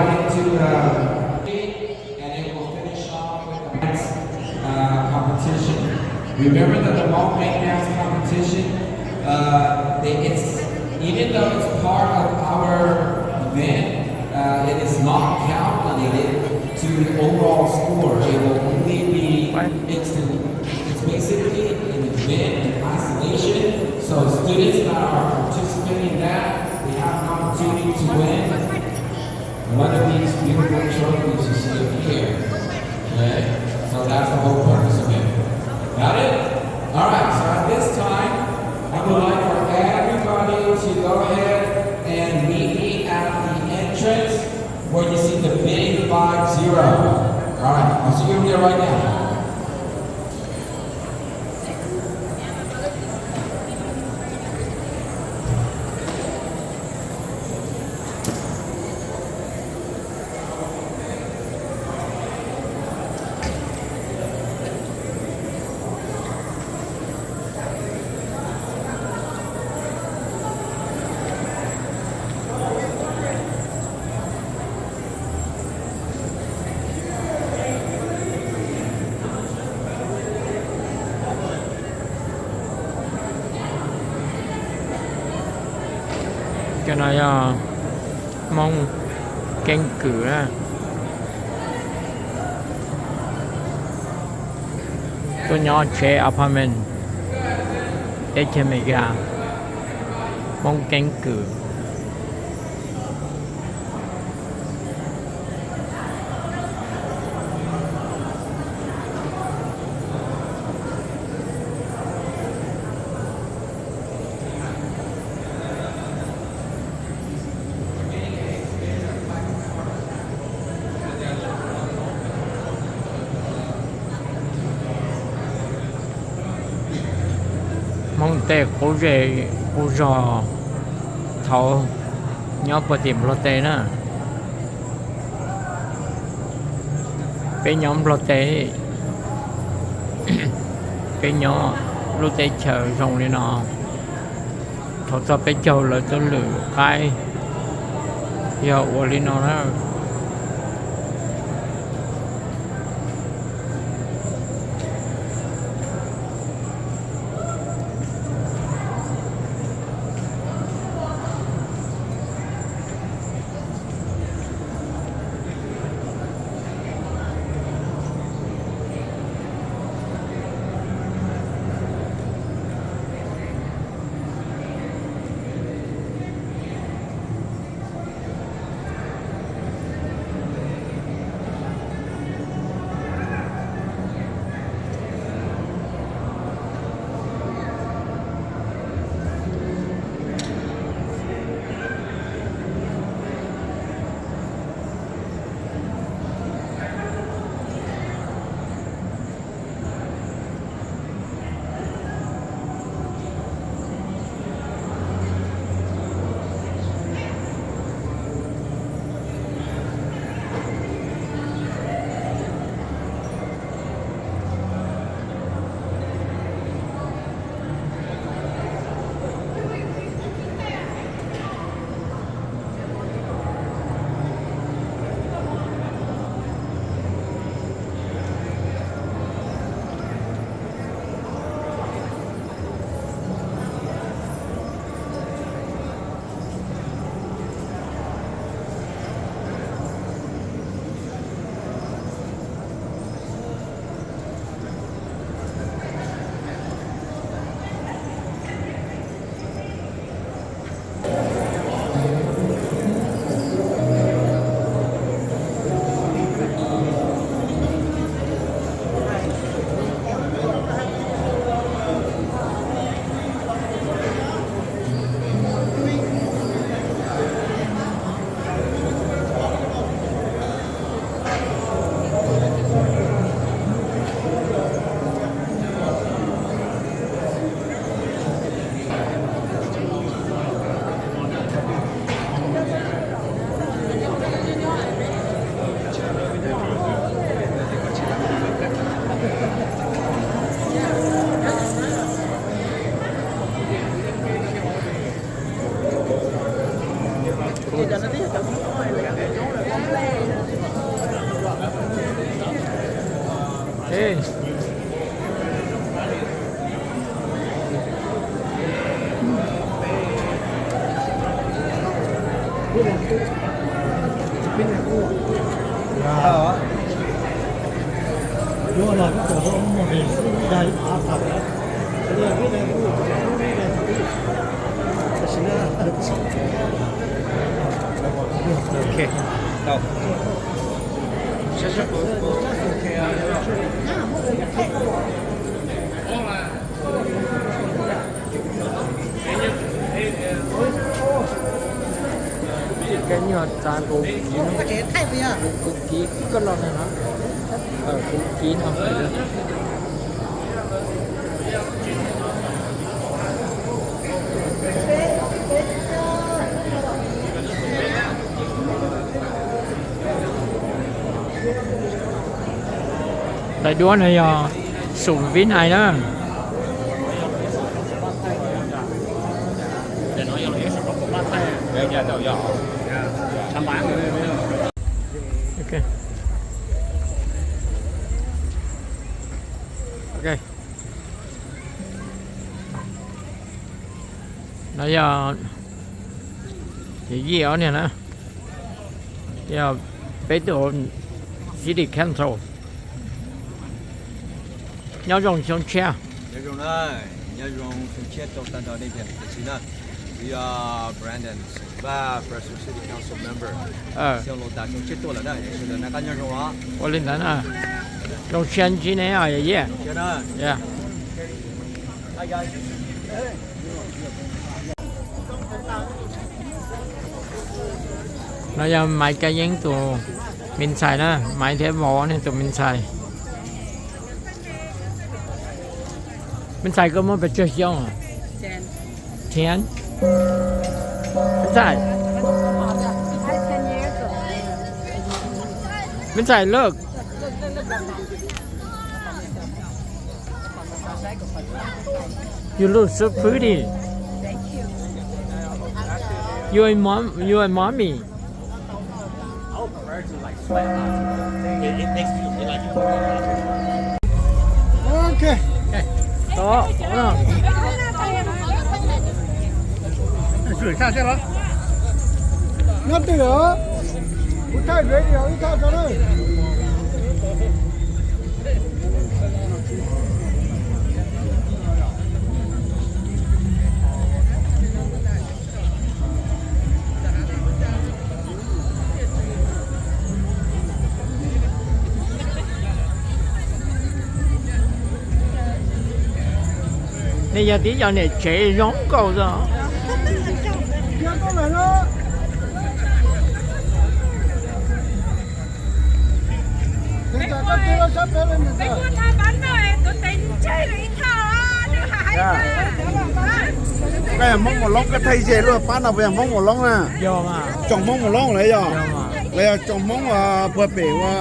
Into the and it will finish off with the next uh, competition. Remember that the Hmong Game Dance competition, uh, they, it's even though it's part of our event, uh, it is not calculated to the overall score. It will only be it's, it's basically an event in isolation. So students that are participating in that, they have an opportunity to win one of these beautiful trophies you see up here. Okay? So that's the whole purpose of it. Got it? All right, so at this time, I would like for everybody to go ahead and meet me at the entrance where you see the big five zero. All right, I'll see you over there right now. Cov no yog Hmoob keeb kwm na. Tuaj nyob tsev apartment teb chaws Amelikas, Hmoob keeb kwm. Hmoob tej qub zej qub zog thaud nyob puag tim Nplog teb na. Peb nyob Nplog teb, peb nyob lub teb chaws zoo li no. Thaum txog peb caug lawv tuaj lwm qaib yog ua li no na. Ces nyuag txav kuv kiv, kuv kiv koj los no, kuv kiv no. Daim duab no yog xum vib nais na. No yog yim ob niag na, yog peb tug city council. Nyob zoo xyoo tshiab. Nyob zoo na, nyob zoo xyoo tshiab rau tag nrho nej cov niam cov txiv na. Kuv yog Brandon, Fresno City Council member. Xyoo laus tas xyoo tshiab tuaj lawm na, sawv daws noj qab nyob zoo os. Ua li ntawd na, zoo siab ntsib neb os yawm yij. No yog Maiv Kab Yeeb tus me ntxhais na, Maiv thiab Vauv niag tus me ntxhais. Me ntxhais koj muaj pes tsawg xyoo? Ten. Me ntxhais, me ntxhais, look. You look so pretty. You and mom, you and mommy. Nyob twg os? Kuv thaij video ib thaj tso na. Nej yog tib cov niam tsev zoo nkauj xwb. Koj yog Hmoob Mus Loob, koj thaij ze luaj pab no puas yog Hmoob Mus Loob na? Tsoom Hmoob Mus Loob lawm yog, los yog tsoom Hmoob puag pem ua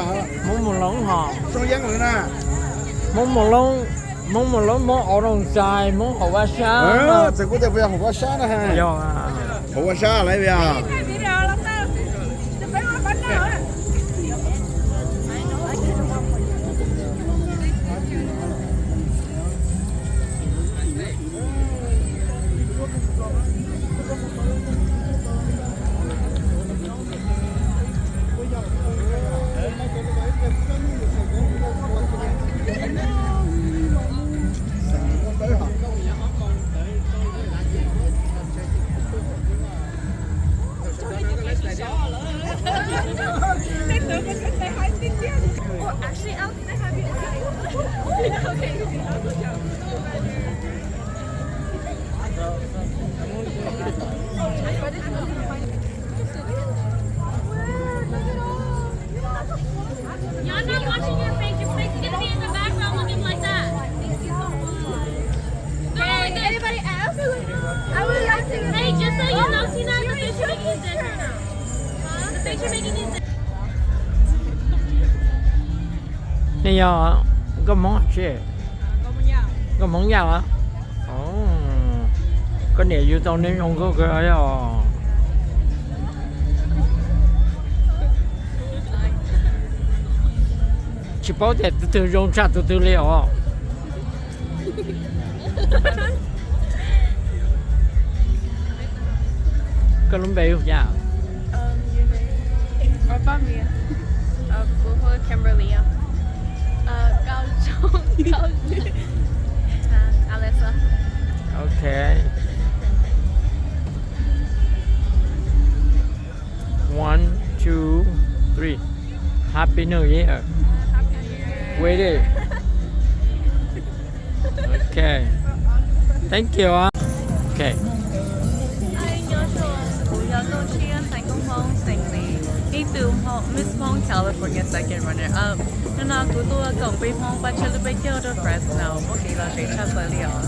Hmoob Mus Loob ho Soob Yeeb lawm na. Hmoob Mus Loob, Hmoob Mus Loob, Hmoob Au Rooj Xais, Hmoob Haum Vaj Sab. Txawm kuv tias puas yog Haum Vaj Sab na ha. Haum Vaj Sab lawm yog. Y'all not washing your face. Your face is gonna be in the background looking like that. Hey, anybody else? I would like to. Hey, just so you know, Tina, the face you're making is different. The face you're making is different. Nej yog nkauj Hmoob tsi? Nkauj Hmoob Yaj los? Koj niam yug tau nej zoo nkauj kawg os. Tsis paub tias tus twg zoo tshaj tus twg li os. Koj lub npe hu cas? Kuv hu Kimberly. Alyssa. Ok. One, two. Happy New Year. Wait it. Okay. Thank you. Okay. Kuv yog Tooj Tshiab, xeem Hmoob, xeem Lis, ib tug Miss Hmoob California second runner up. Hnub no kuv tuaj koom peb Hmoob pab tshawb lub peb caug rau Fresno, muaj kev lom zem tshaj plaws li os.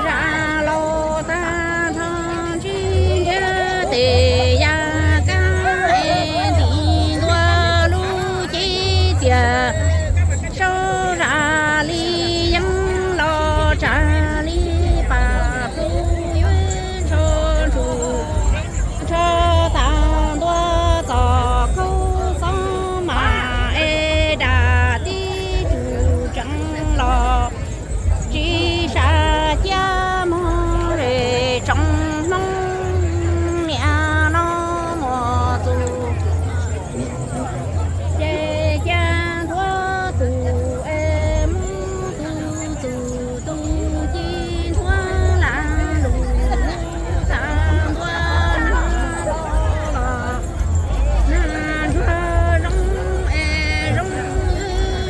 Zaj laus tag nrho ntsib ntiab tes yaj kab es ntim ntua lub cev txias, saub zam li yeeb los tsav li pam plub yuav ntsho ntsuj ntsho tag ntua txoj khaub xob mas es dam tib tug tseev los tsis sam ciaj mog es tsoom Hmoob niaj no muaj txuj ces cia nthuav tus es muab tus txuj tus ci nthuav lam lus tag ntua los nag ntsuag zoo es zoo,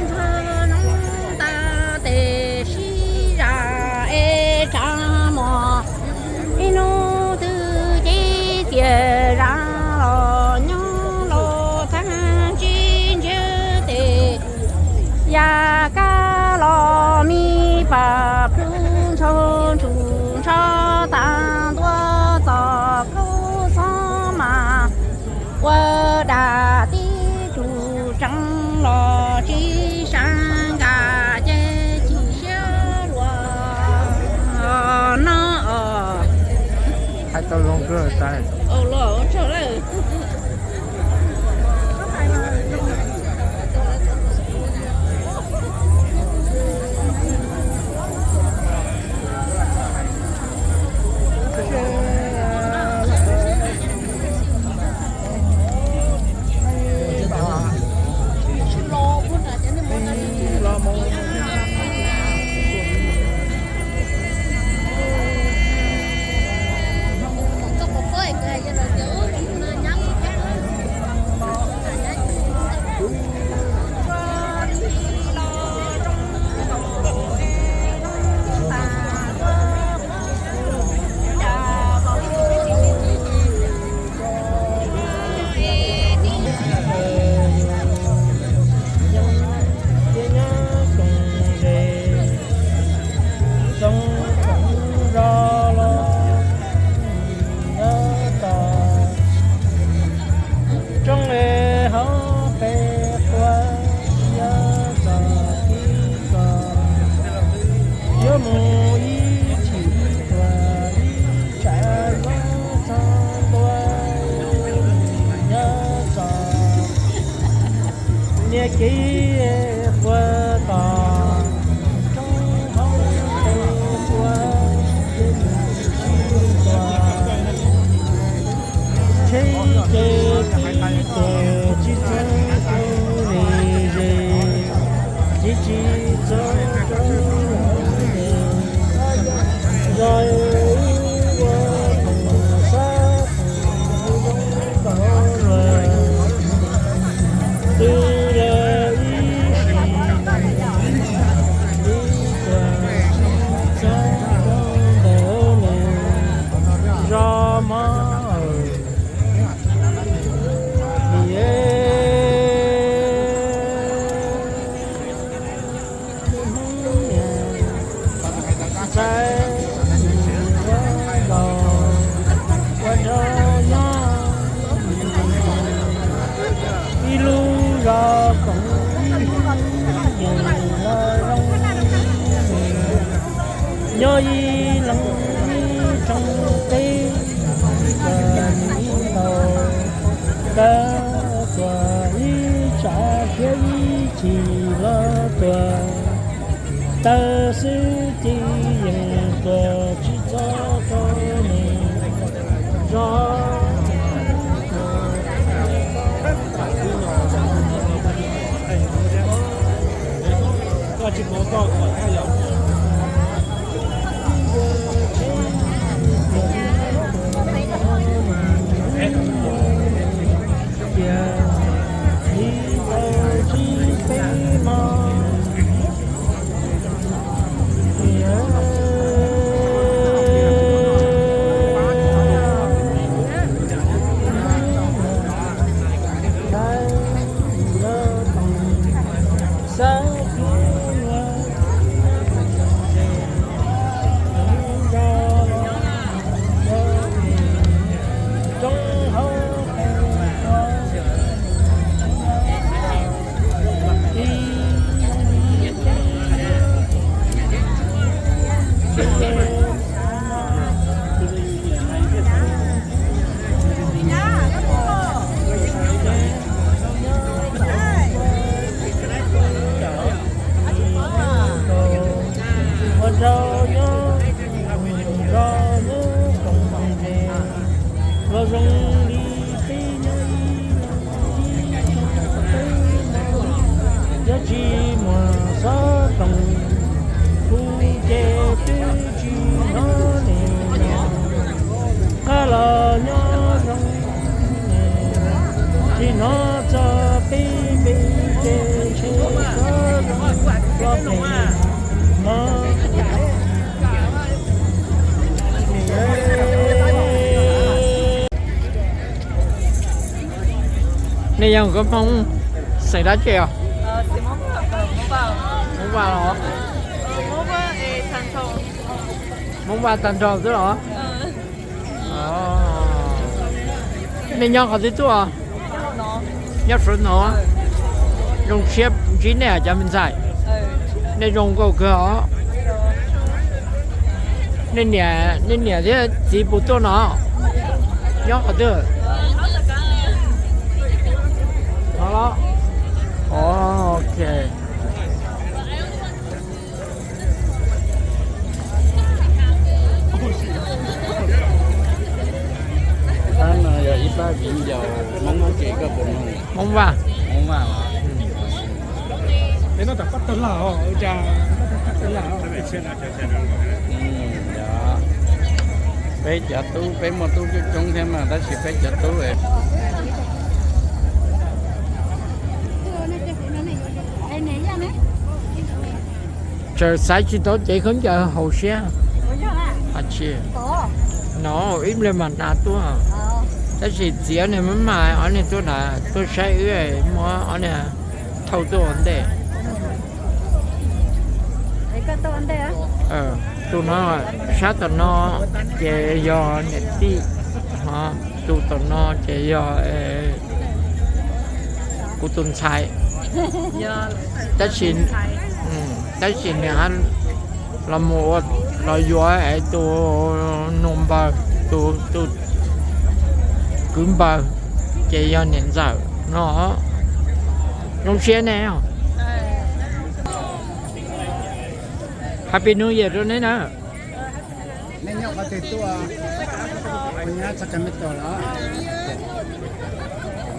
ntsuag zoo tag tes sib zam es tsav mos. Ib hnub twg cev txias zam los nyob los tag ntsib ntiab tes yaj kab los me pam plub ntsho ntsuj ntsho tag ntua txoj khaub xob mas ua dam tib tug tseev los tsis sam nkaj ces chim siab luaj no os. Hais tau zoo kawg tais. Ua tsaug lawm. Tsoom es hauv peb quav yog txoj kev txom, yuav mus ib chim tuaj ib tsam yuav txog ntua, yog txoj niam kev puag tom roob hauv peb quav, tsheb ces tib tug tsis txog rau li ze, tib tsis txog rau li ze, zog ua tus sab tus zoo nkaus luaj, twb yog ib sim ib tuaj txog rau ntawm me zos mog. Ntxhais ua nkaus ua nraug nyob ib lub zos koom ib yam los zoo, nyob ib leeg ib tsoom teb, ib tsoom ntau, kawg tuaj ib tsam Ci los tuag, tawg xwb ci yeej tuag tsis txog rau nws zog. Ua rau nyob los zoo li peb nyob ib leeg ib tsoom peb no, yog tsis muaj xov tooj kuv ces twb tsis hnov li no. Qab los nyob zoo, tsis hnov txog peb peb ces ntshe xov tooj los pem mog. Nej yog nkawd Hmoob xeem dab tsi os? Hmoob Vaj los? Hmoob Vaj tag nrho xwb los? Nej nyob qhov twg tuaj? Nyob Suav no. Zoo siab ntsib nej cov me ntxhais. Nej zoo nkauj kawg os. Nej niam, nej niam thiab txiv puas tuaj no? Nyob qhov twg? No los? Ok. Tab no yog ib pab viv ncaus Hmoob Vaj ces koj puas mloog? Hmoob Vaj. Hmoob Vaj os. Peb cov tub, peb muaj tub coob coob thiab mas tab sis peb cov tub tsaws xaiv tsis tau cev khaub ncaws haus siab. No ib pliag mam hnav tuaj. Tab sis txiv ob niag maj maj, ob niag tuaj na, tuaj saib wb, muab ob niag thauj tuaj ua ntej. Tus no, sab tom no ces yog niam tij, ho tus tom no ces yog kuv tus ntxhais. Tab sis, tab sis nws los mus ua, los yuav es tus nus npaws, tus, tus kwv npaws ces yog niam ntxawm no. Zoo siab ne. Happy New Year rau neb na. Nej nyob qhov twg tuaj? Nyob Sacramento los?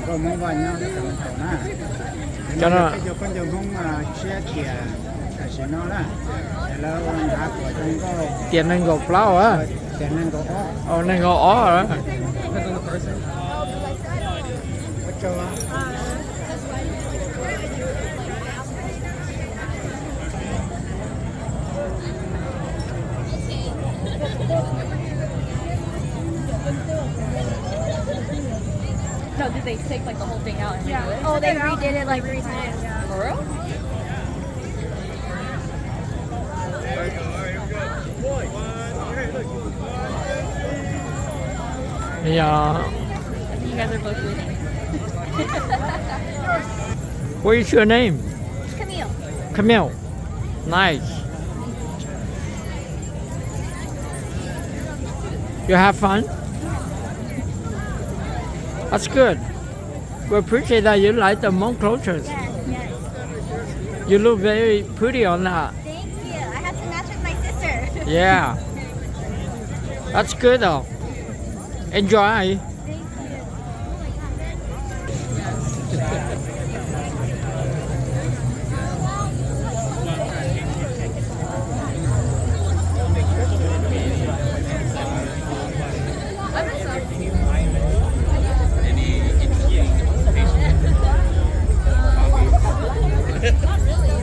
Nkauj Hmoob Vaj nyob Sacramento na. Cov no peb cov pab ncauj Hmoob tshiab tias tam sim no na, lawv ua ntav kuam zoo nkauj. Tiam nees nkaum plaub a? Tiam nees nkaum ob. Nees nkaum ob. No, did they take like the whole thing out and redo it? Oh, they redid it like three times. For real? Yeah. I think you guys are both with me. What is your name? Camille. Camille. Nice. You have fun? That's good. We appreciate that you like the Hmong cultures. Yes, yes. You look very pretty on that. Thank you. I have to match with my sister. Yeah. That's good though. Enjoy. Thank you. Not really.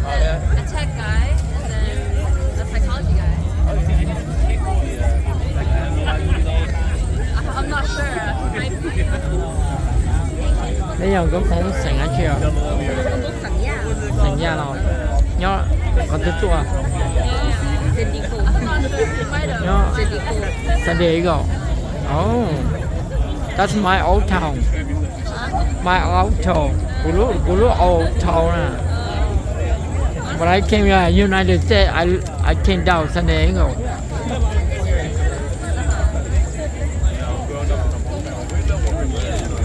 There's a tech guy and then a psychology guy. I- I'm not sure. Might be. Neb yog nkauj Hmoob xeem dab tsi os? Xeem Yaj los nyob qhov twg tuaj? Nyob San Diego. Oh, that's my old town. My old town. Kuv lub, kuv lub old town na. But I came uh, United States, I, I came down San Diego.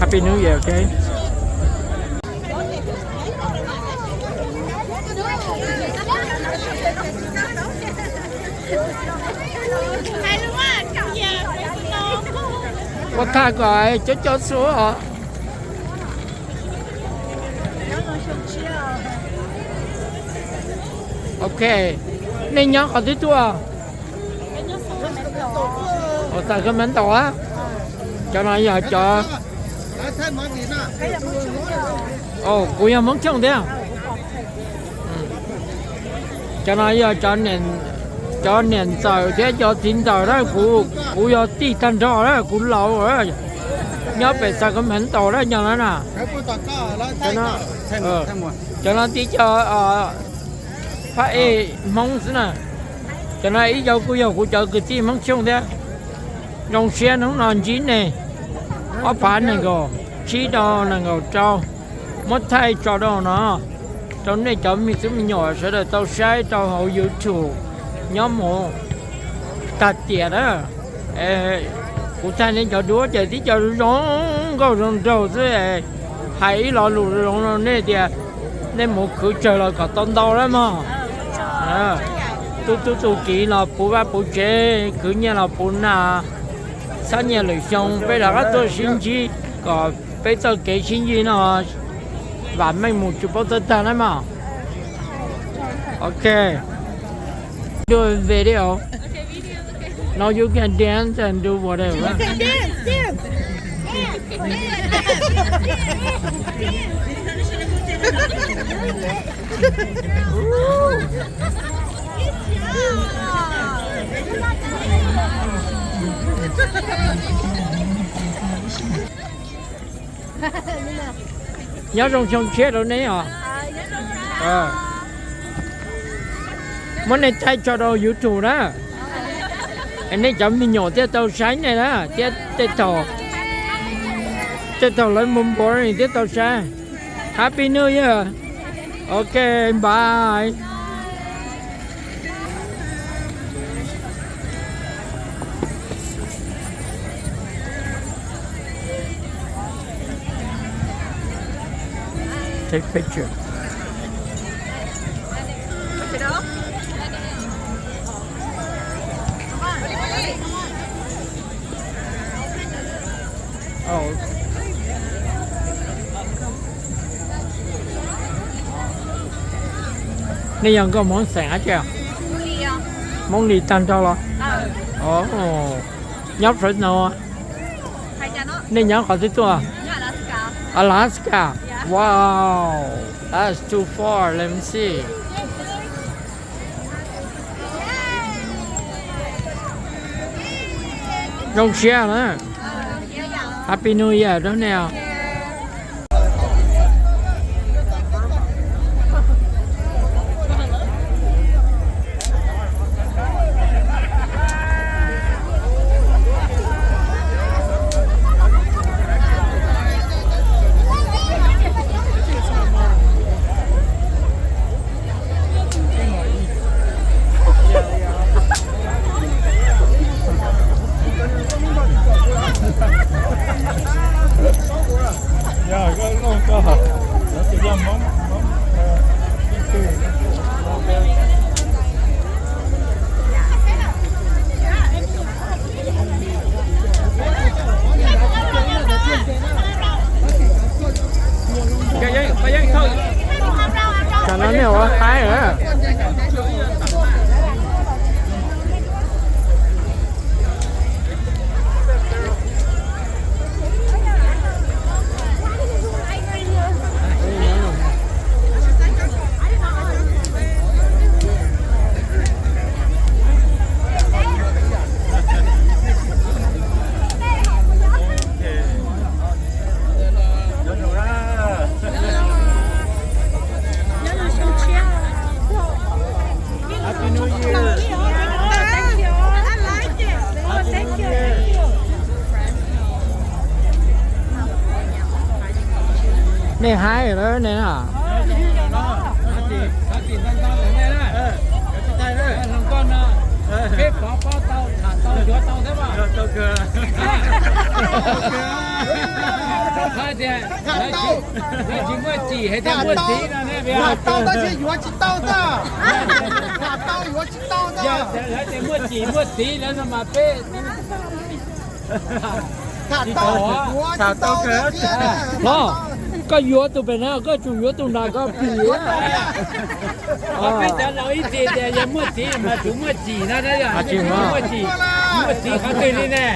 Happy New Year, okay? Ua thaij kom cov cov xu os. Ok, nej nyob qhov twg tuaj? Ua Sacramento a. Cov no yog cov, kuv yog Hmoob Xyooj thiab. Cov no yog cov niam ntxawm thiab cov txiv ntxawm na, kuv, kuv yog tij tag nrho na, kuv laus na. Nyob pem Sacramento na cov no na. Cov no tib co phab ej Hmoob xwb na. Cov no ib co kuj yog kuv cov kwv tij Hmoob Xyooj thiab. Zoo siab hnub no ntsib nej ob phav nees nkaum tsib rau nees nkaum rau, muab thaij tso rau no rau nej cov me tub me nyuam sawv daws tau saib rau hauv YouTube nyob mus tag tiam na. Kuv thaij nej cov duab ces tib co zoo nkauj zoo nraug xwb. Hais ib lo lus zoo rau nej tias nej mus khwv tsawg los kom tau ntau na mog. Tub tub tu kiv los puv vaj puv tsev, khwv nyiaj los puv nas, txhab nyiaj lwm xyoo peb rov qab tuaj sib ntsib kom peb txoj kev sib ntsib no vam meej mus tsis paub txog tag na mog. Ok. Do a video. Now you can dance and do whatever. Nyob zoo xyoo tshiab rau neb os. Muab nej thaij tso rau YouTube na. Nej cov me nyuam thiaj tau saib nej na, thiab tej thaum, tej thaum lawv mus boring thiaj tau saib. Happy New Year. Ok, bye. Take picture. Nej yog nkauj Hmoob xeem dab tsi? Hmoob Lis tag nrho los? Nyob Fresno. Nej nyob qhov twg tuaj? Alaska. Wow, that's too far. Let me see. Zoo siab na. Happy New Year rau nej os. Haib lawm ne. Peb pov pob tau, tham tau, yuav tau thiab mas. Rau qhov tias lawv tsis muaj cim hais tias muaj txiv no ne. Tham tau tab sis yuav tsis tau tag. Tham tau yuav tsis tau tag. Lawv tias muaj cim muaj txiv lawm no mas peb Los, koj yuav tus pem no, koj tsum yuav tus nram koj phim. Peb cov laus ib txhia tias yog muaj txiv mas tsum muaj cim no, muaj cim, muaj cim qhov twg li ne?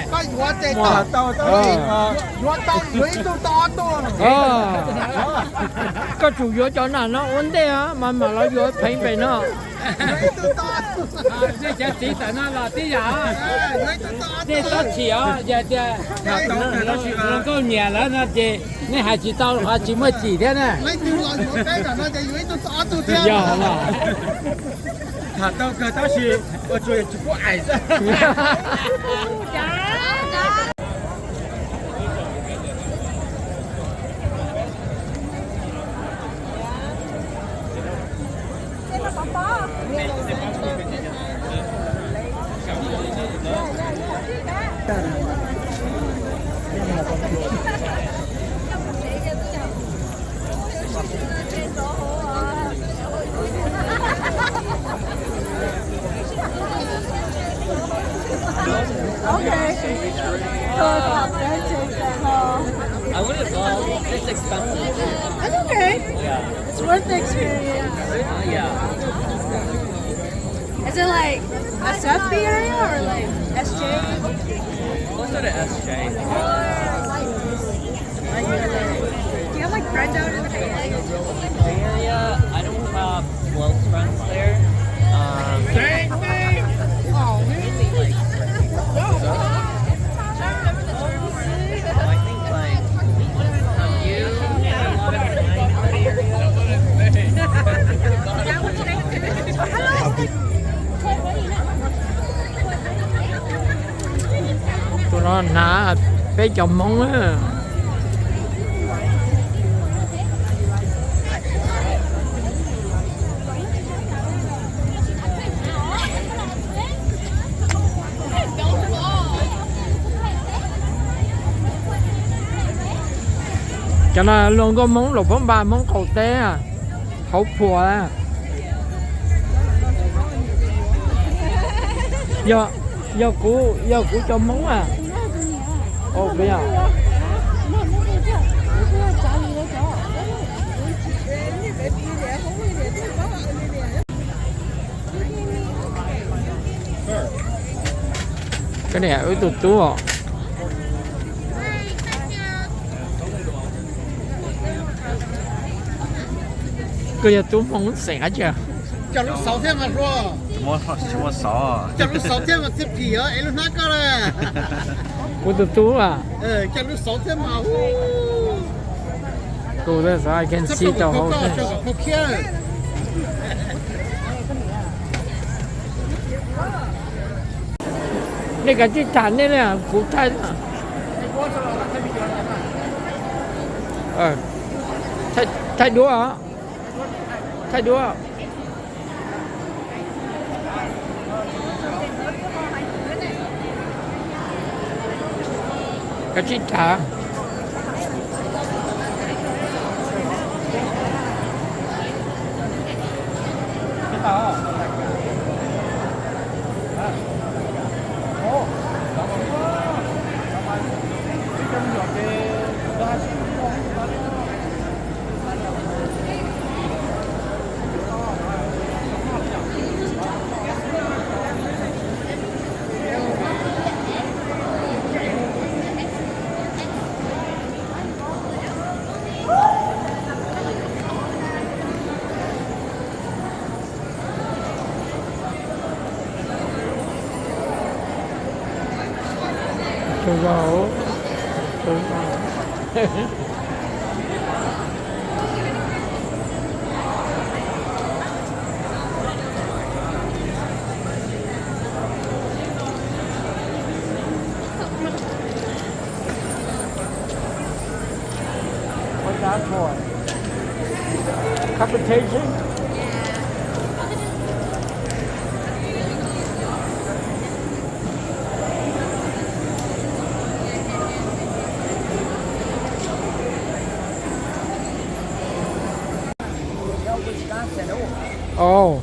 Koj tsum yuav cov nam no ua ntej mas mam los yuav pheev pem no. Nej cov txiv tam no los tib yam, nej txhob chim os, yog tias hluas nkauj nyiam lawm no ces nej hais tsis tau los qhov tsis muaj cim thiab na. Yog los. Tham tau kawg tab sis ua tsuas yog tsis pub aim xwb. Okay. So it's authentic at home. I wouldn't know. It's expensive. That's okay. Yeah. It's worth the experience. Uh, yeah. Is it like S F Bay Area or like S J? Closer to S J. Do you have like friends out in the Bay Area? Bay Area, I don't have close friends there. Um, Same thing. Oh, really? Like, I think like, have you met a lot of friends out here? Tus no hnav peb cov Hmoob na. Cov no luag nkauj Hmoob Luam Phab Npas, Hmoob qaum teb, hauv phuam. Yog, yog kuv, yog kuv cov Hmoob a. Koj niam, wb tus tub os. Koj yog tub Hmoob xeem dab tsi? Coj lub xauv thiab mas hluas. Coj lub xauv thiab mas thiaj phim os, es lub hnab koj na. Kuv tus tub a. Coj lub xauv thiab mas. Kuv xav I can see rau hauv. Nej kav tsij tham nej li, kuv thaij. Thaij duab, thaij duab. Kav tsij tham. Ua dab tshua. Appetizer. Oh.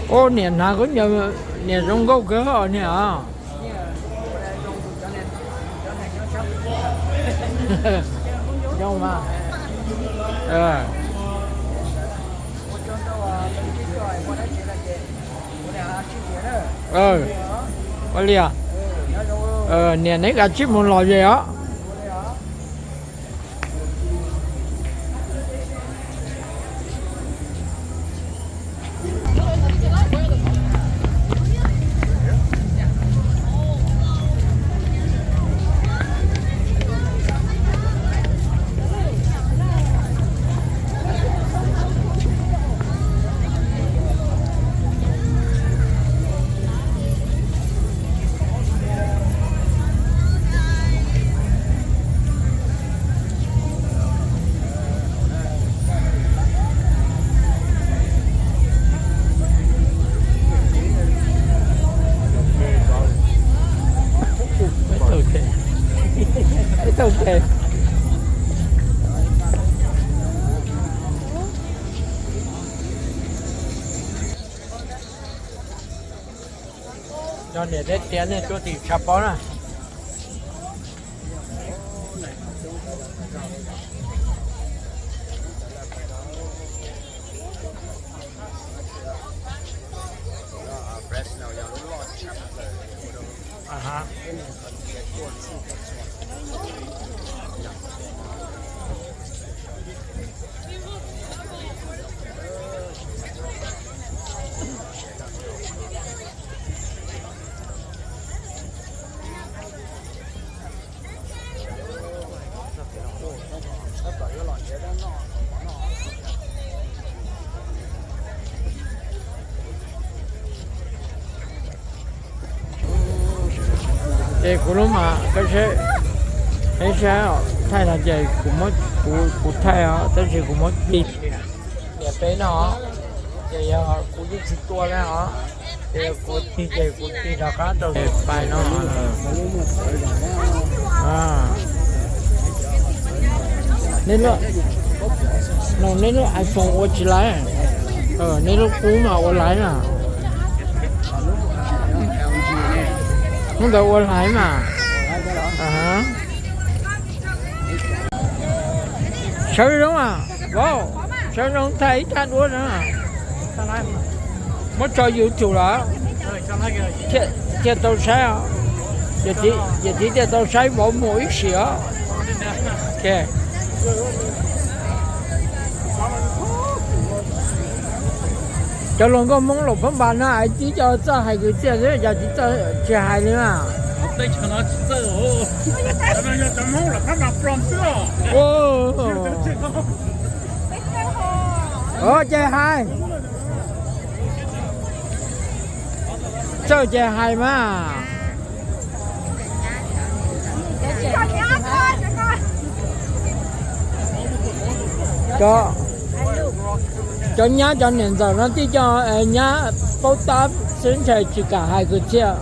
Ua niam hnav khaub ncaws, niam zoo nkauj kawg os niam. Zoo mas. Ua li os. Niam neb kav tsij mus los ze os. Yog niam thiab txiv nej tuaj tim tshav pob na. Ces kuv lub mas peb saib, peb saib thaij no ces kuv muab, kuv, kuv thaij os, tab sis kuv muab tig. Niam peb no, ces yog kuv yeej tsis tua li os, ces kuv tig ces kuv tig rov qab rau pais no. Nej lub, no nej lub iPhone ua tsis laiv, nej lub qub mas ua laiv na. Hnub ntawd ua laiv mas. Sawv zoo a, sawv zoo thaij ib thaj duab na. Muab tso YouTube lawm thiaj tau saib os. Yawm txiv thiaj tau saib vauv mus ib sim os. Cov hluas nkauj Hmoob Luam Phab Npas no es tib co txawj hais kwv txhiaj xwb, cov tsis txawj tsis hais li mas. Ces hais, txawj ces hais mas. Cov nyab cov niam ntxawm no tib co nyab paub tab xwb ntshai tsis kam hais kwv txhiaj.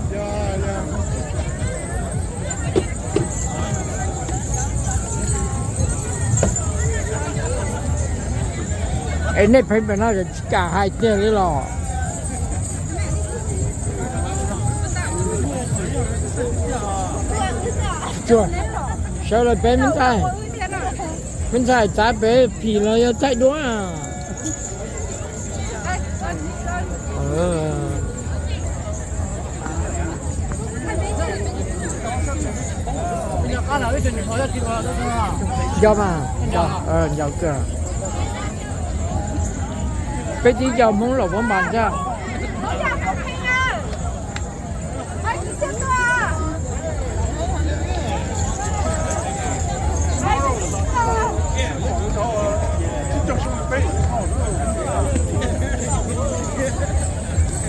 Es nej pheej pem no tsis kam hais tiag li los? Sawv daws peb me ntxhais, me ntxhais txav pem phim los yog thaij duab. Nco mas, nco kawg. Peb tib co Hmoob Luam Phab Npas thiab.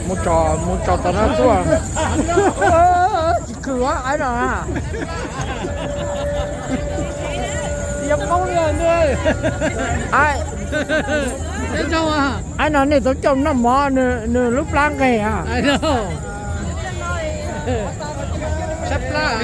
Mus tso, mus tso tom no tuaj. Tsis khwm aib no na. Cov Hmoob li ntuj. Ai, ai no nej tau coj noj mov nws lub plab nqeg a. Sab plab.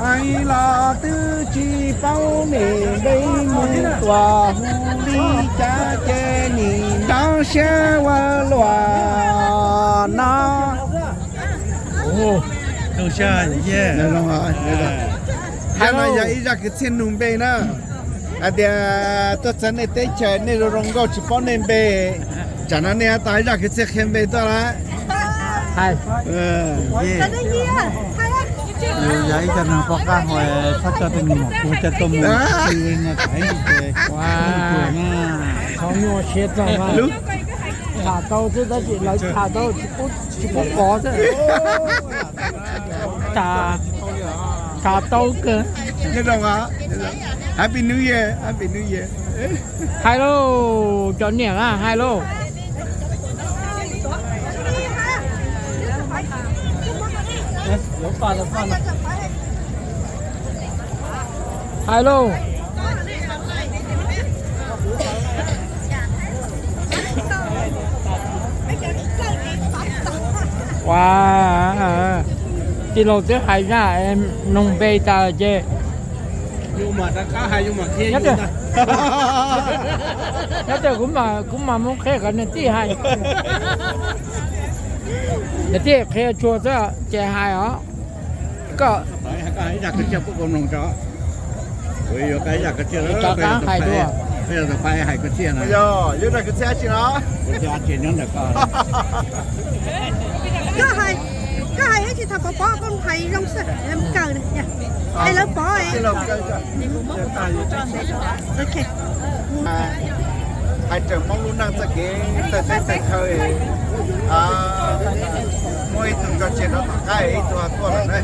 Hais los twb tsis paub niam npe mus tuam hu li cas ces nim nrov siab ua luaj no. Hais no yog ib zaj kwv txhiaj nug npe na, hais tias tuaj txog nej teb chaws nej zoo zoo nkauj tsis paub nej npe, tsam no nej tau ib zaj kwv txhiaj qhia npe tuaj lawm. Yus yog ib co neeg poj qab hos txhob coj tej nus maum kuv coj tuaj mus tsis no thav ces qhov nyuaj siab txog mas tham tau xwb tab sis lawv tham tau tsis pub pov xwb. Tham tau kawg. Happy New Year, Happy New Year. Hais lauj, cov niam na, hais lauj. Hais lauj. Ua, tij laug twb hais zaj nug npe tas ces nyob tias kuv mam mus qhia kom niam tij hais, niam tij qhia tsuag xwb ces hais os. Koj rov qab hais dua. Yog, yog zaj kwv txhiaj dab tsi no? Koj hais, koj hais ib tsis thaum pov pov koj hais zoo xwb, mus kawm na, hais lawv pov. Hais raws Hmoob lub neej txoj kev tawg teb tawg chaw, muaj ib tug tso tseg rau tom qab ib tug tuaj lawm na.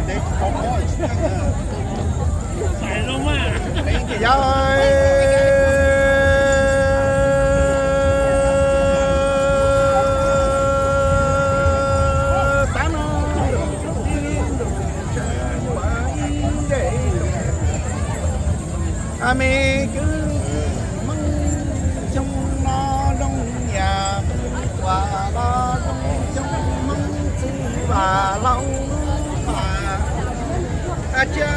Yog tab no a me kwv Hmoob xyoo no zoo nyiam, ua los zoo xyoo Hmoob txwv vam laus lub pas a cia.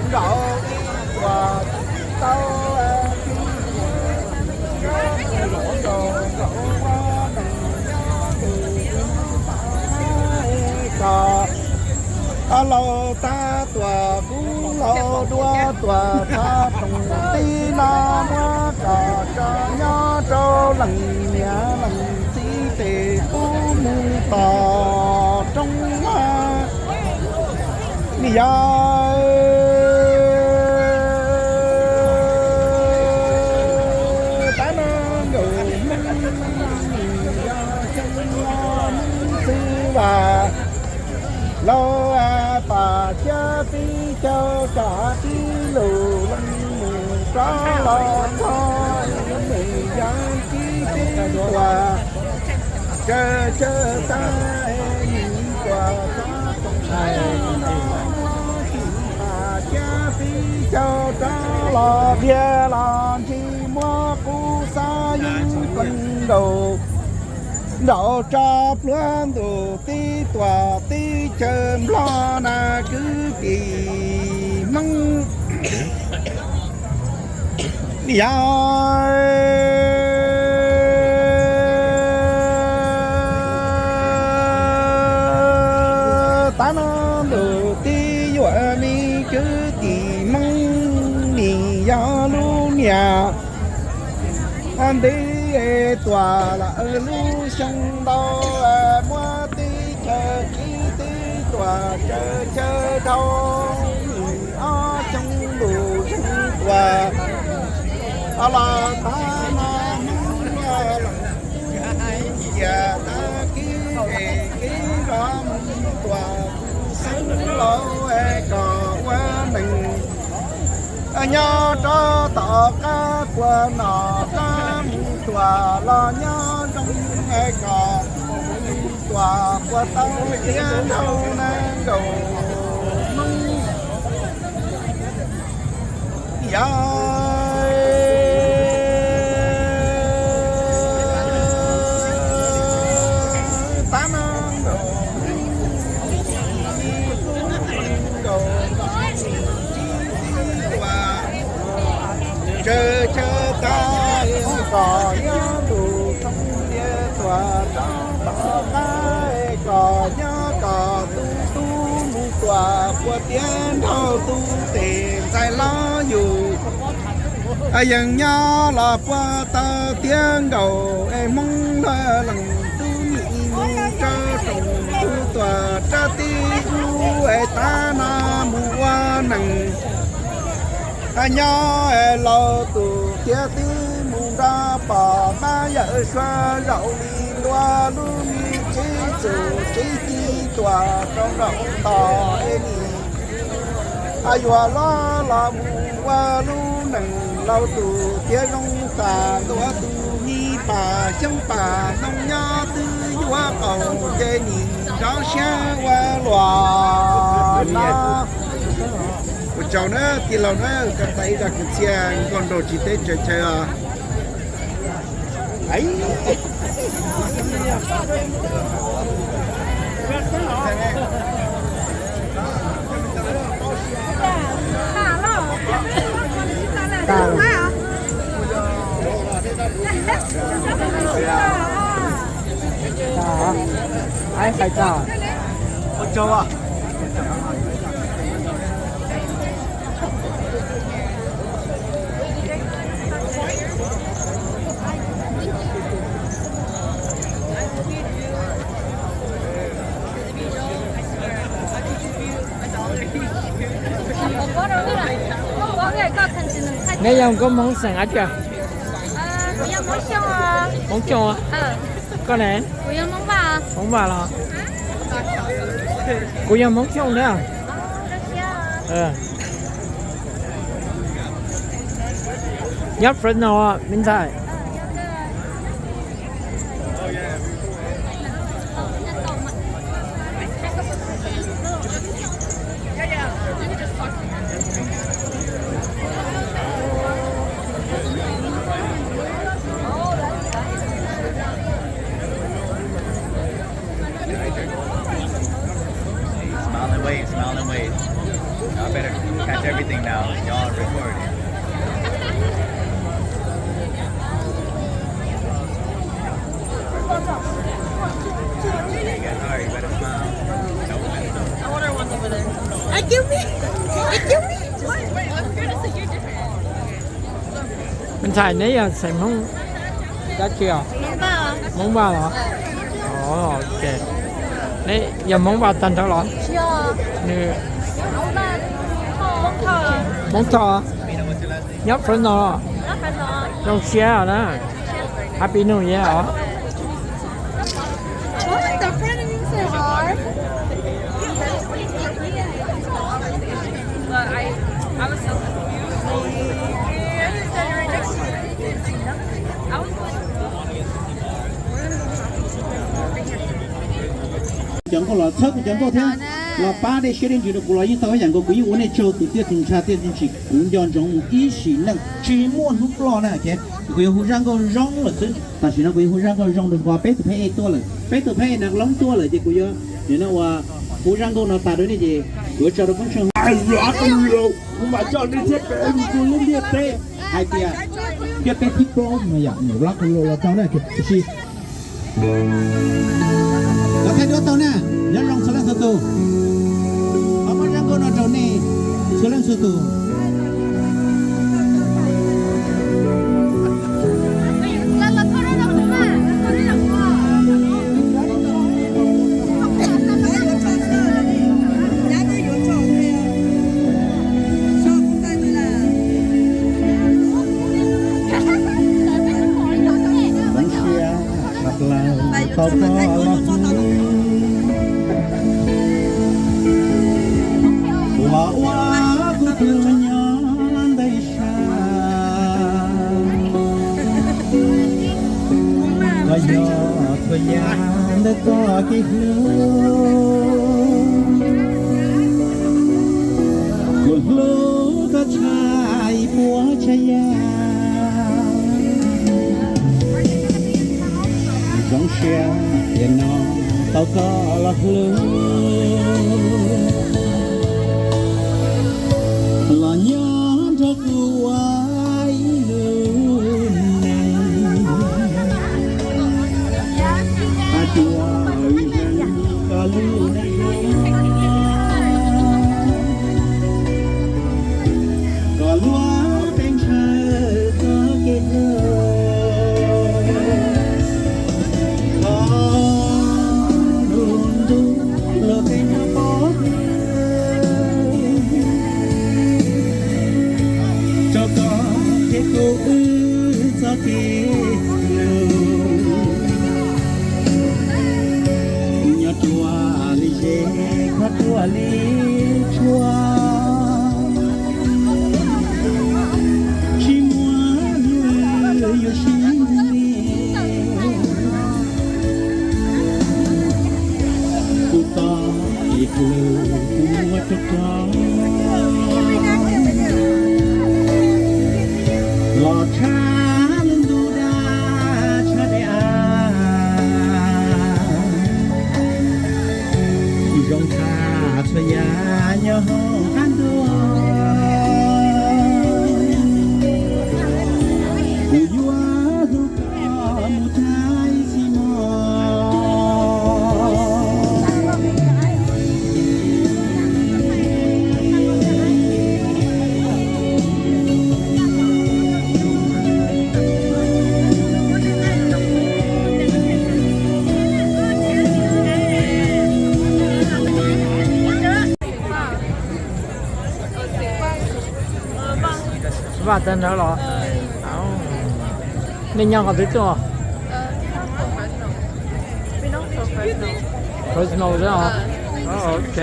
Nraud ib tuam tau tib nraud nraud ua neeg nyob tus kom laus tab tuam kub laus dua tuam txha roos tib no muab kom tso nyob rau leej niam leej txiv tes pub mus tom roob na. Ni yog tab no nkawm Hmoob ni yog xyoo no Hmoob txwv vam laus pam thiab tib caug tsam tib lus leej mus rov los txog me yog tib teb tuam tsaws caw tag nim tuam txhob toom no muab tsis pam thiab tib caug rov los dhia los ntsis muab qub xab yeeb pleev nkaus nraum tso pluag ntuj tib tuam tib caug nplog na kwv tij Hmoob. Ni yog tab no ntuj tib yuam me kwv tij Hmoob, ni yog lub Nti tuam lawm lub xyoo ntau, muab teb chaws kib teb tuam tsawv chaw dhau, ob xyoo lus zeeg tuam los tag no, Hmoob los tias tag kib es kib rov mus tuam xeeb laus kom ua neeg. Nyob rau tom qab puas nom qab mus tuam los nyob zoo kom tuam puas tau tiav nrhau neeg nkaus Hmoob. Yog tab no nkaus, nkaus tsaws chaw tag kom nyob ntu thoob tiav tuam rau tom qab kom nyob kom tu tu mus tuam puas tiav nrhau tu tes ntxhais los yus yees nyob los puas tau tiav nkaus es Hmoob lawv lees tub nim mus rau rooj tu tuam rau tib ub es tab no mus ua neeg. Nyob es laus tus tiav tib mus nrog pom mab yawm suav zaum li ntua lub me tsev txum tsev ci tuam rau nraum ntog es nim yuav los los mus ua lub neeg laus tus tiav zoo tas ntua tus me pas xyoob pas ntoo nyob twb yuav qaum ces nim rov siab ua luam no. Ua tsaug na tij laug na, koj txais ib zaj kwv txhiaj nkauj nraug tsis teb tsaws chaw os. Neb yog nkauj Hmoob xeem dab tsi? Hmoob Xyooj. Koj ne? Hmoob Vaj los? Kuv yog Hmoob Xyooj na. Nyob Fresno me ntxhais. Smile and wave, smile and wave. Y'all better catch everything now. Y'all record. You guys are, you better smile. Ay, kill me. Ay, kill me. Me ntxhais, neb yog xeem Hmoob dab tsi os? Hmoob Vaj los? Neb yog Hmoob Vaj tag nrho los? Nws Hmoob Thoj. Nyob Fresno los? Zoo siab os na. Happy New Year os. Cov nkauj los txhawb kuv cov nkauj thiab los pab dej siab dej ntsws rau kuv los yeej tau ib yam nkaus, kuv yeej ua nej tsaug tus tiaj tus ntsha tiaj tus ntsim, kuv nco ntsoov mus ib sim neej tsis muaj hnub ploj na ces kuv yuav hu zaj nkauj zoo lawm xwb. Tam sim no kuv yuav hu zaj nkauj zoo rau peb tus phab ej tuaj lawm, peb tus phab ej nas loob tuaj lawm ces kuv yuav nim no uas hu zaj nkauj no tas rau nej ces kuv yuav tso rau koob tshooj. Kuv mam coj nej thiab peb mus rau lub ntiaj teb hais tias ntiaj teb thib plaub no yom, nws lab kuv los tau na tiam sis los thaij duab tau na. Nyob zoo txhua leej txhua tus, qhov muab zaj nkauj no rau nej txhua leej txhua tus. Ib hlub, kuv hlub koj tshaj ib puas tsav yam. Zoo siab tiam no tau koj los hlub, los nyob nrog kuv ua ib lub neej. Hais tias koj lub neej zoo, koj luag peb ntshaw txoj kev hlub, koj lub ntuj los peb nyob pov hwm, rau koj thiab kuv wb txoj kev hlub. Nyob ruaj li zes, koj ruaj li tsua, tsis muaj hnub yuav sib nyiag. Kuv txoj kev hlub kuv muab rau koj, los tshaj lub ntuj daj tshaj dej av, zoo tshaj txhua yam nyob hauv qab ntuj. Kuv yuav hlub koj mus txais txij mog. Vaj tag nrho los? Nej nyob qhov twg tuaj? Fresno xwb os. Ok.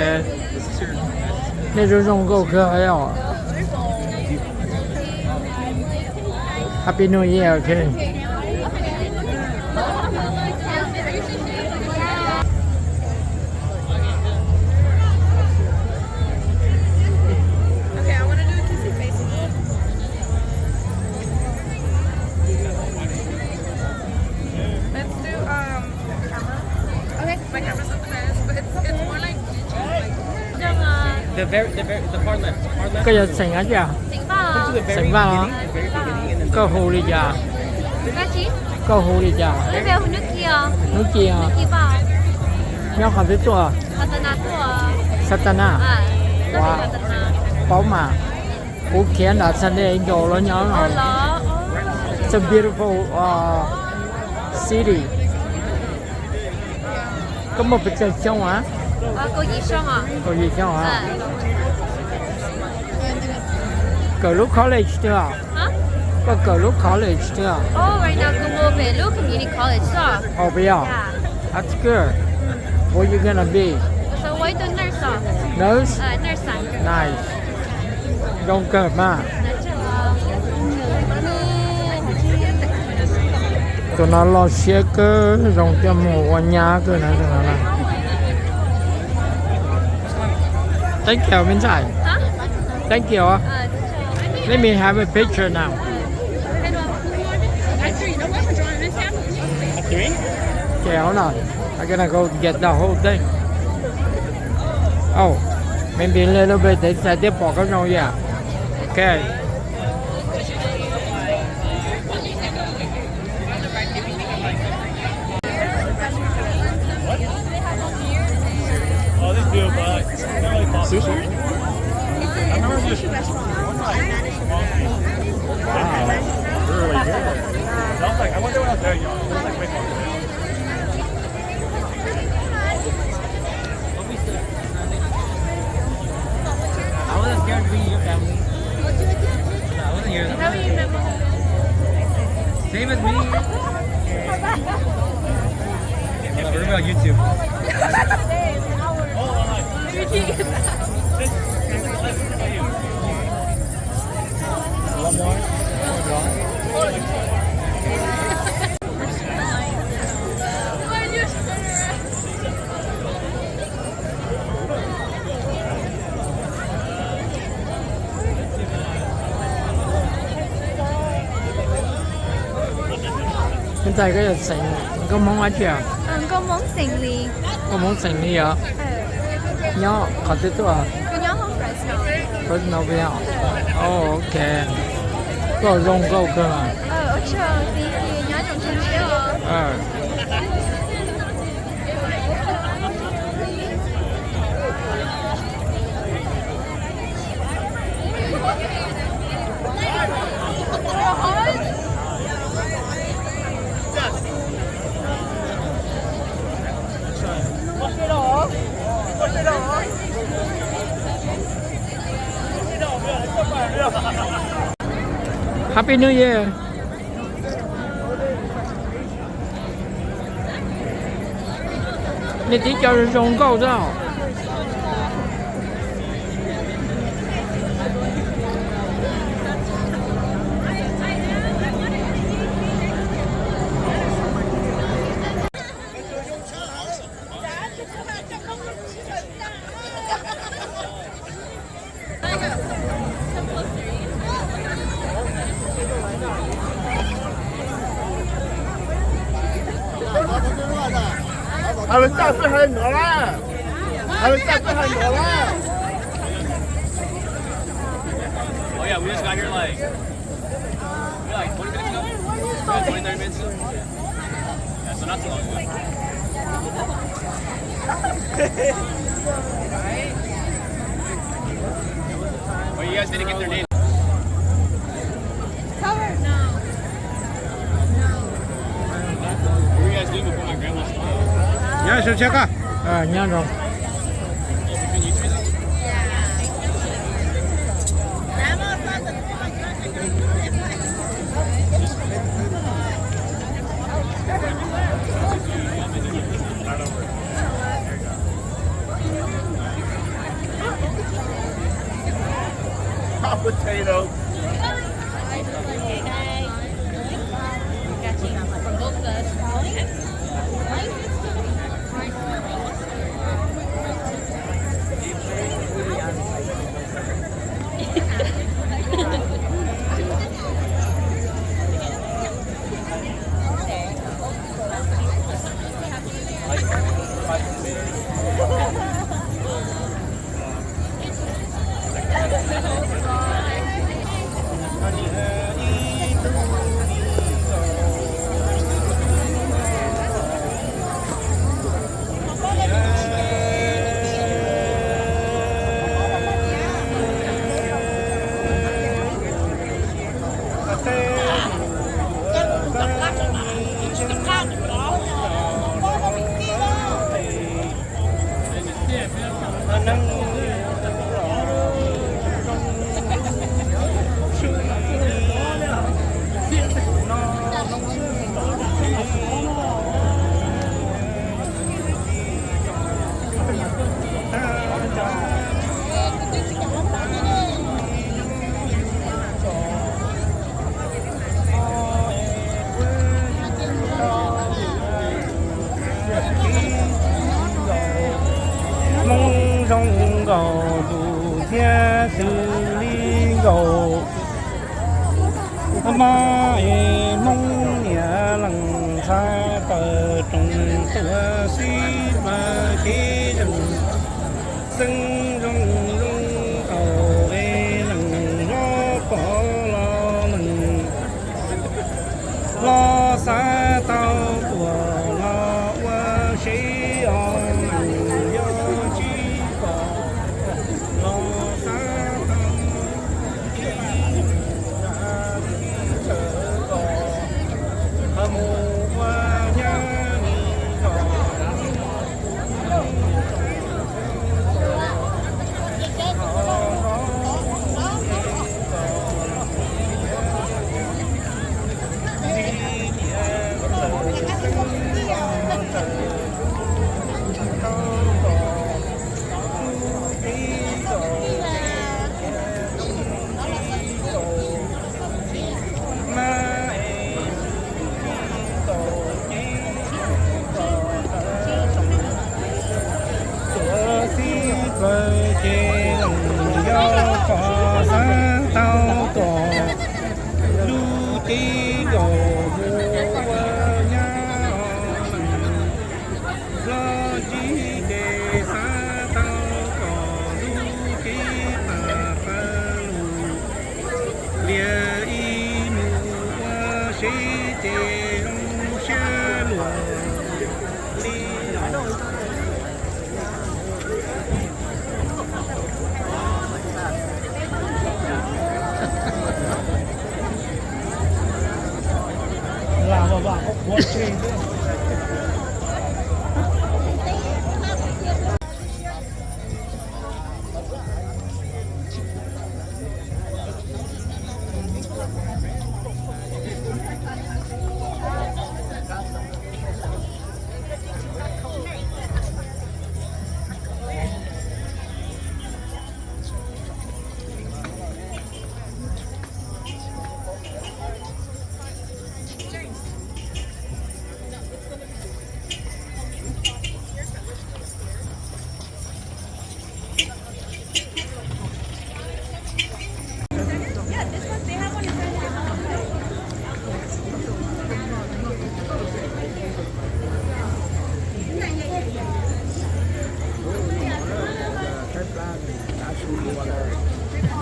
Nej zoo zoo nkauj kawg os. Happy New Year, ok. Okay, I want to do a kissy face. Let's do, um, camera. Okay. My camera's upstairs, but it's, it's more like, like, the very, the very, the far left, the far left. Koj yog xeem dab tsi? Xeem Vaj. Xeem Vaj. Koj hu li cas? Koj hu li cas? Hnub Ci. Hnub Ci. Nyob qhov twg tuaj? Santana. Ua, paub mas. Kuv khiav nram San Diego los nyob no. It's a beautiful, uh, city. Koj muaj pes tsawg xyoo a? Kaum yim xyoo a. Kawm lub college twg? Koj kawm lub college twg? Au, peb yog. That's good. What you gonna be? Nurse? Nice. Zoo kawg mas. Tus no loj siab kawg, zoo coj mus ua nyab kawg na tus no na. Thank you, Min Cai. Thank you. Let me have a picture now. Okay, hold on. I'm gonna go get the whole thing. Oh, maybe a little bit. They said they pom koj zoo, yeah. Okay. Oh, they do, but I don't really pop. Sushi? I remember this. Wow, really good. I was like, I wonder what else there, y'all. It's like, wait, I wasn't scared of being your family. I wasn't here. Same as me. Hold on, we're gonna be on YouTube. One more. One more. Txais koj yog xeem, nkauj Hmoob dab tsi? Nkauj Hmoob xeem Lis. Nkauj Hmoob xeem Lis os. Nyob qhov twg tuaj? Fresno. Fresno puas yog? Ok. Koj zoo nkauj kawg mas. Happy New Year. Nej tib co zoo nkauj xwb. Hais lus Thaib peb hais nrov lawm. Hais lus Thaib peb hais nrov lawm. Oh yeah, we just got here like, yeah, like twenty minutes ago. Yeah, twenty, thirty minutes ago. Yeah, so not too long ago. But you guys didn't get their name. What were you guys doing before my grandma? Nyob zoo, nyob zoo. Hot potato. Hmoob zoo nkaus tus thiab xws li nkaus. Hmoob es Hmoob niam leej ntxhais taws roos tuaj xib plaws kev zoo. Xeeb zoo zoo nkaus es leej hlob pom los leej hlob xav tau tuaj los ua seb os, leej yog tsis pom los xav tau ib tsam kom mus ua nyab ni os.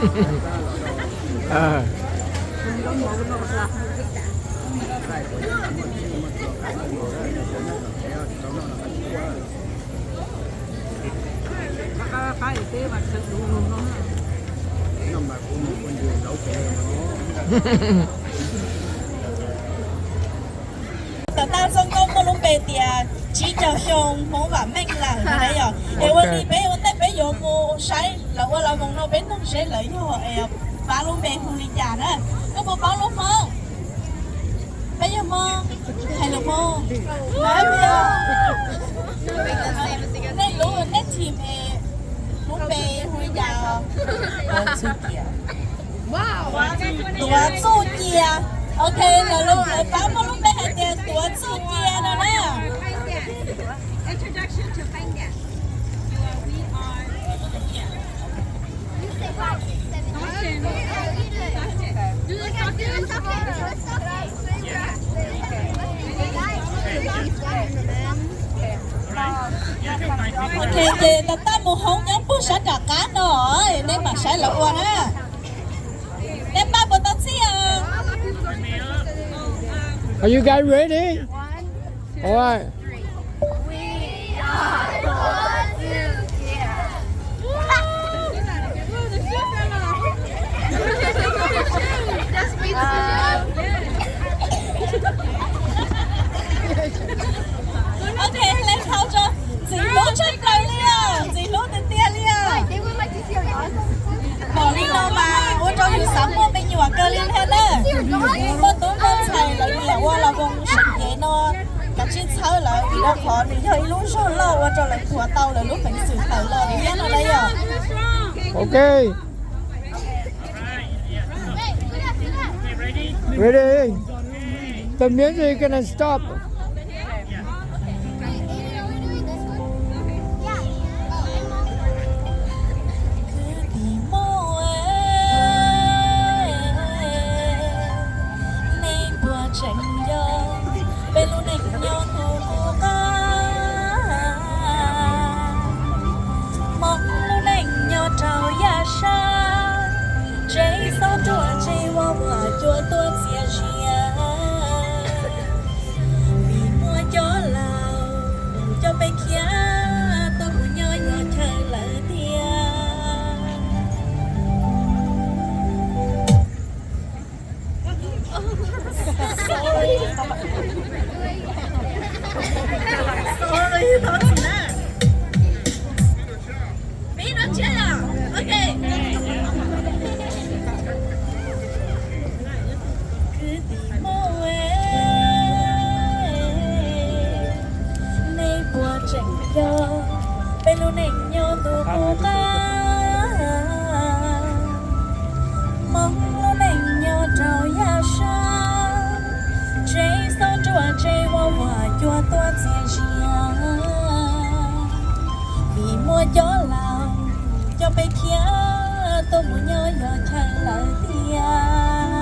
Tam tag zoo nkauj muaj lub npe tias tsib caug xyoo Hmoob Vam Meej lawm no na yom. Es ua li peb ua ntej peb yuav mus saib lawv ua lawv moo no, peb nug seb lawv yog, pab lub npe hu li cas na. Koj puas paub lub Hmoob? Peb yog Hmoob, hais lus Hmoob. Nej lub, nej team es lub npe hu li cas? Tuav Txuj Cia. Ok, lawv lub, lawv pab muaj lub npe hais tias Tuav Txuj Cia no na. Ok, ces tau tag mus hoob nyob puag sab nram qab no, neb mam saib lawv ua na. Neb npaj puas tau txhij os? Are you guys ready? All right. Ok, hle thau tso. Ntxim hlub tshaj plaws li os, ntxim hlub tiag tiag li os. Pom li no mas ua rau yus xav muaj me nyuam kawg li thiab na. Muaj tub muaj ntxhais lawv nyiam ua los koom sab kev no, kav tsij txhawb lawv vim rau qhov nws yog ib lub zog loj ua rau lawv thuav tau lawv lub peev xwm tawm los li thiab no na yom. Ok. Ready? The music gonna stop. Nej puas tseem nco peb lub neej nyob hnub qub qab? Hmoob lub neej nyob rau yaj sab, tsev xob ruam tsev vog muaj cua tuaj txias zias. Vim muaj cov laus coj peb khiav, tuaj mus nyob yos chaw lawm tiag. Sorry, thov txim na. Peb no tsiab yom. Ok. Kwv tij Hmoob, nej puas tseem nco peb lub neej nyob ntuj qub qab? Hmoob lub neej nyob rau yaj sab, tsev xob ruam tsev vog muaj cua tuaj txias zias. Vim muaj cov laus coj peb khiav, tuaj mus nyob yos chaw lawm tiag.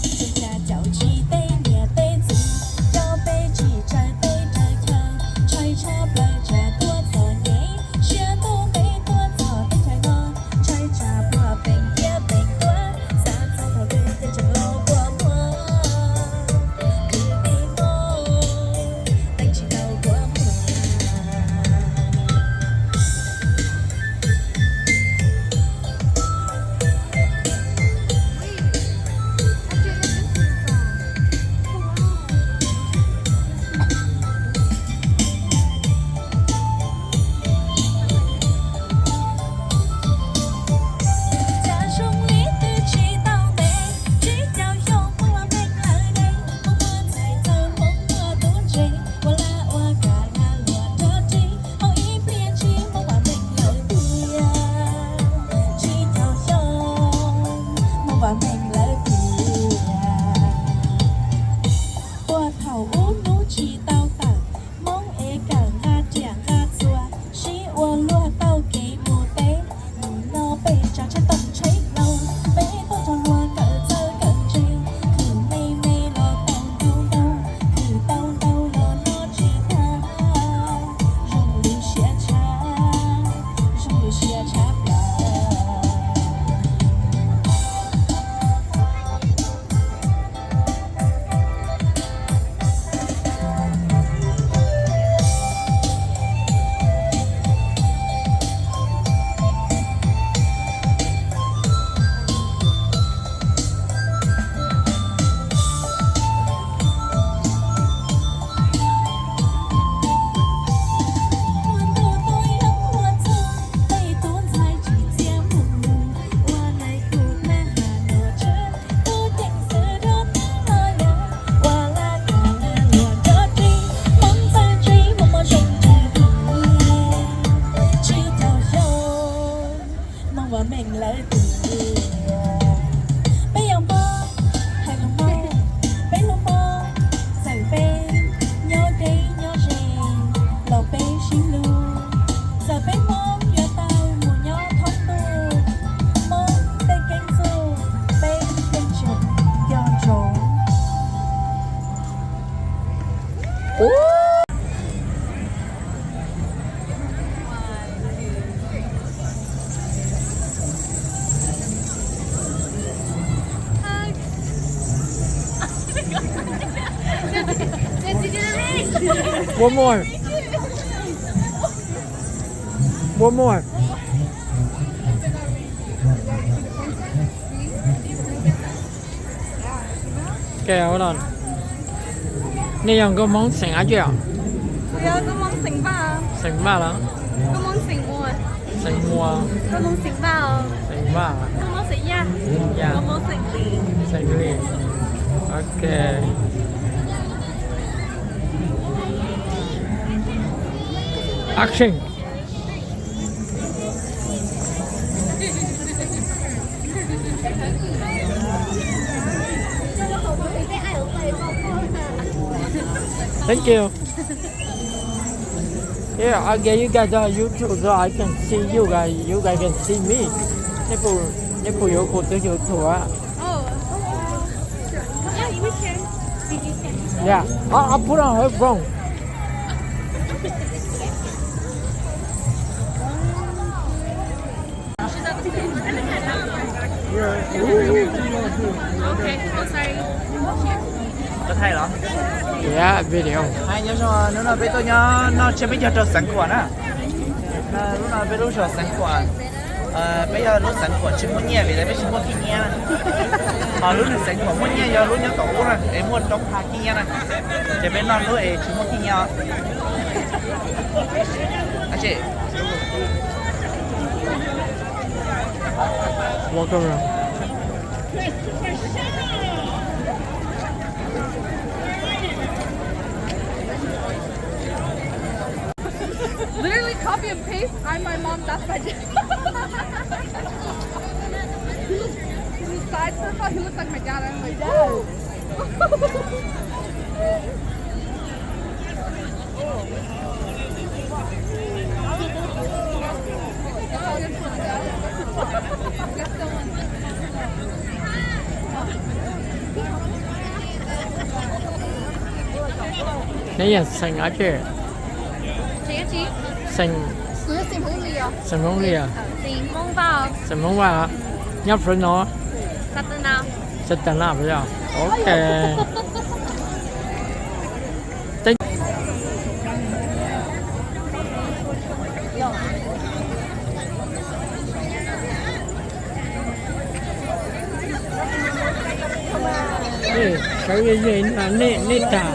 Tsis tas caum tsis tej niam tej txiv, coj peb tsis tsawg teb tsawg chaw, ntshai tshaj plaws tsam tuaj txom nyem, siab ntuj ntev tuaj txog teb chaws no, ntshai tsam puag peem tiab peem tuaj, xav txog thaum twg ces tseem los kua muag, kwv tij Hmoob, teej tsis tau kua muag. One more. One more. Ok, hold on. Nej yog nkauj Hmoob xeem dab tsi os? Kuv yog nkauj Hmoob xeem Vaj. Xeem Vaj los? Nkauj Hmoob xeem Muas. Xeem Muas. Nkauj Hmoob xeem Vaj os. Xeem Vaj. Nkauj Hmoob xeem Yaj. Yaj. Nkauj Hmoob xeem Lis. Xeem Lis. Ok. Action. Thank you. Yeah, I get you guys on YouTube so I can see you guys. You guys can see me. Neb puas, neb puas yuav kuv tus YouTube? Oh. Yeah, I, I put on her phone. Okay, oh, sorry. Có thay hả? Yeah, video. Hai, nyob zoo, hnub no peb tuaj nyob noj tsiab peb caug rau Xeev Khuam na. Hnub no peb lub zos Xeev Khuam, peb yog lub Xeev Khuam tsis muaj nyiaj vim peb tsis muaj khib nyiab na. Ho lub neeg Xeev Khuam muaj nyiaj yog lub nyob tom ub na, es muaj roob ha khib nyiab na. Ces peb noj lub es tsis muaj khib nyiab. Welcome. Literally copy and paste. I'm my mom. That's my dad. His side profile, he looks like my dad. I'm like, whoa. Neb yog xeem dab tsi? Xeem, xeem Hmoob li os. Xeem Hmoob Vaj. Nyob Fresno? Santana puas yog? Ok. Sawv ze nej, nej tag.